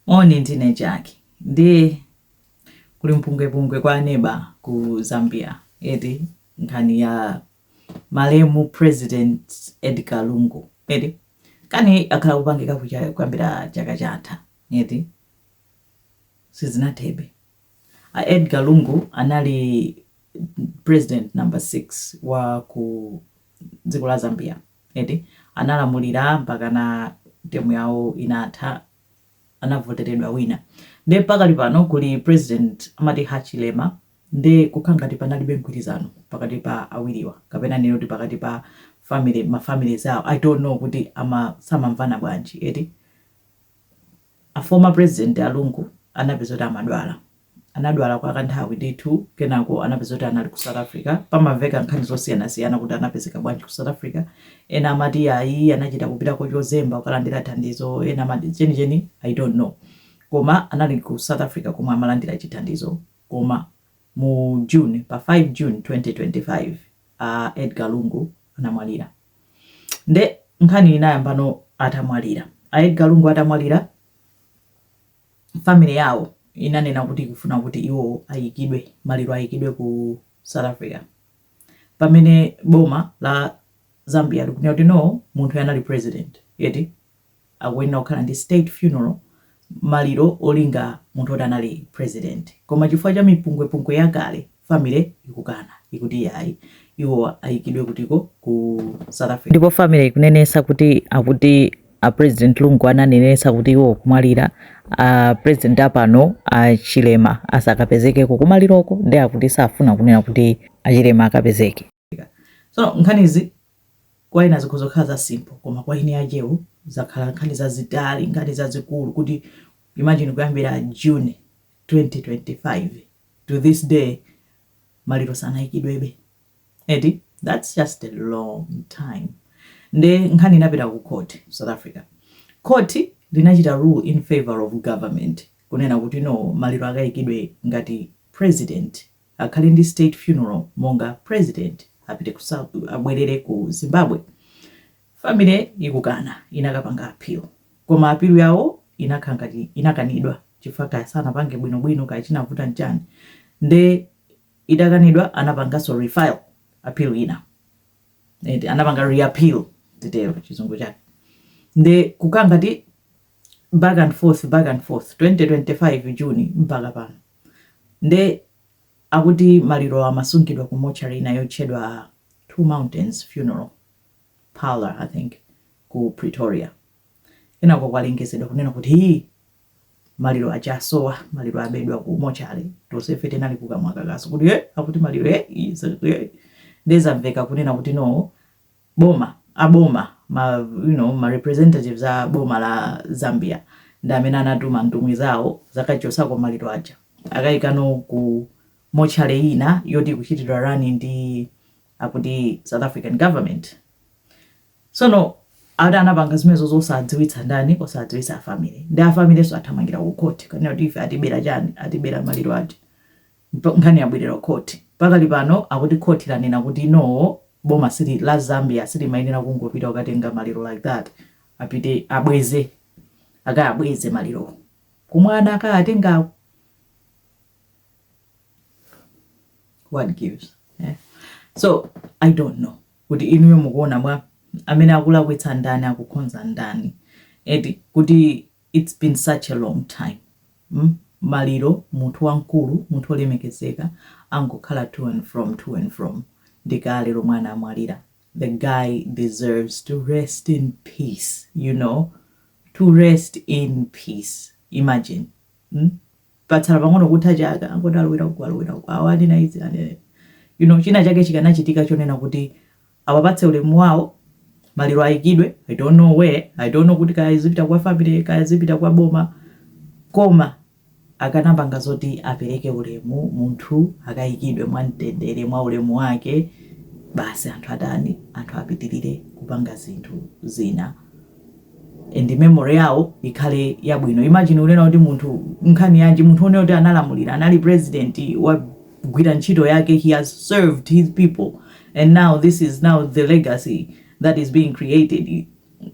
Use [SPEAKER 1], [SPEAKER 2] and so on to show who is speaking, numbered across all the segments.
[SPEAKER 1] Moni, ndine Jack. Ndiye kuli mpungwepungwe kwa aneba ku Zambia, eti? Nkhani ya malemu President Edgar Lungu, eti? Nkhani akhala kupangika kuyambira chaka chatha, eti? Sizinathebe. A Edgar Lungu anali president number 6 wa ku dziko la Zambia, eti? Analamulira mpaka na term yawo inatha, anavoteredwa wina. Nde pakali pano kuli President amati Hichilema. Nde kukhala ngati panalibe mgwirizano pakati pa awiriwa, kapena nene kuti pakati pa family, ma families awo. I don't know kuti ama samamvana bwanji, eti? A former president a Lungu anapeza kuti amadwala, anadwala kwa kanthawi ndithu. Kenako anapeza kuti anali ku South Africa. Pamamveka nkhani zosiyanasiyana kuti anapezeka bwanji ku South Africa. Ena amati ayi, anachita kupitako chozemba kukalandira thandizo. Ena amati chenicheni I don't know, koma anali ku South Africa komwe amalandira chithandizo. Koma mu June, pa 5 June 2025, a Edgar Lungu anamwalira. Nde nkhani inayambano atamwalira a Edgar Lungu. Atamwalira, family yawo inanena kuti ikufuna kuti iwo ayikidwe, maliro ayikidwe ku South Africa, pamene boma la Zambia likunena kuti no, munthu anali president, eti? Akuyenera kukhala ndi state funeral, maliro olinga munthu oti anali president. Koma chifukwa cha mipungwepungwe yakale, family ikukana, ikuti ayi, iwo ayikidwe kutiko? Ku South Africa. Ndipo family ikunenesa kuti akuti a President Lungu ananenesa kuti iwo kumwalira, a president apano a Hichilema asakapezekeko kumaliroko. Ndi akuti safuna kunena kuti a Hichilema akapezeke. So nkhanizi kwa ena zikhoza kukhala za simple, koma kwa ine achewo zakhala nkhani zazitali, nkhani zazikulu, kuti imagine kuyambira June 2025 to this day maliro sanayikidwebe, eti? That's just a long time. Nde nkhani inapita ku court, South Africa. Court linachita rule in favor of government, kunena kuti no, maliro akayikidwe ngati president, akhale ndi state funeral monga president, apite ku South, abwerere ku Zimbabwe. Family ikukana, inakapanga appeal, koma appeal yawo inakhala ngati inakanidwa chifukwa kaya sanapange bwinobwino, kaya chinavuta nchani. Nde itakanidwa, anapanganso refile appeal ina, eti? Anapanga reappeal, titero chizungu chake. Nde kukhala ngati back and forth, back and forth, 2025 June mpaka pano. Nde akuti maliro amasungidwa ku mortuary ina yotchedwa Two Mountains Funeral Parlor, I think, ku Pretoria. Kenako kwalengezedwa kunena kuti hii, maliro achasowa, maliro abedwa ku mortuary. Tonsefe tinali kukamwa kakaso kuti akuti maliro eh. Ndezamveka kunena kuti no, boma, aboma, ma you know ma representatives a boma la Zambia ndi amene anatuma ntumwi zawo, zakachosako maliro aja, akayikano ku mortuary ina yoti kuchitidwa run ndi akuti South African government. Sono ati anapanga zimenezo zosadziwitsa ndani? Osadziwitsa afamily. Ndi afamilyso athamangira ku court kanena kuti ife atibera chani? Atibera maliro aja. Nkhani yabwerera court. Pakali pano akuti court lanena kuti no, boma sili la Zambia silimayenera kungopita kukatenga maliro like that. Apite abweze, akayabweze maliro kumwana akayatengako. What gives, eh? So I don't know kuti inuyo mukuona bwa, amene akulakwitsa ndani, akukhonza ndani, eti? Kuti it's been such a long time, Maliro munthu wamkulu, munthu olemekezeka, angokhala to and from, to and from. Ndikale lomwe anamwalira. The guy deserves to rest in peace, to rest in peace. Imagine, Patsala pang'ono kutha chaka, angoti alowera uku, alowera uku, awa anena izi, anena china chake chikanachitika chonena kuti awapatse ulemu wawo, maliro ayikidwe. I don't know where, I don't know kuti kaya zipita kwa family, kaya zipita kwa boma, koma akanapanga zoti apereke ulemu, munthu akayikidwe mwamtendere, mwa ulemu wake basi. Anthu atani? Anthu apitirire kupanga zinthu zina and memory yawo ikhale yabwino. Imagine unena kuti munthu, nkhani yanji, munthu onena kuti analamulira, anali president, wagwira ntchito yake, he has served his people, and now this is now the legacy that is being created.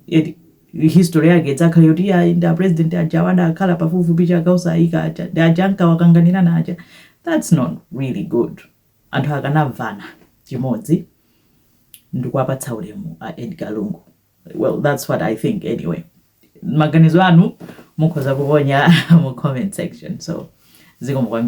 [SPEAKER 1] It, History yake idzakhale kuti iya, ndi a president aja adakhala pafupifupi chaka osayika aja, ndi aja ankawakanganirana aja. That's not really good. Anthu akanamvana chimodzi ndikuwapatsa ulemu a Edgar Lungu. Well, that's what I think. Anyway, maganizo anu mukhoza kuponya mu comment section. So zikomo kwambiri.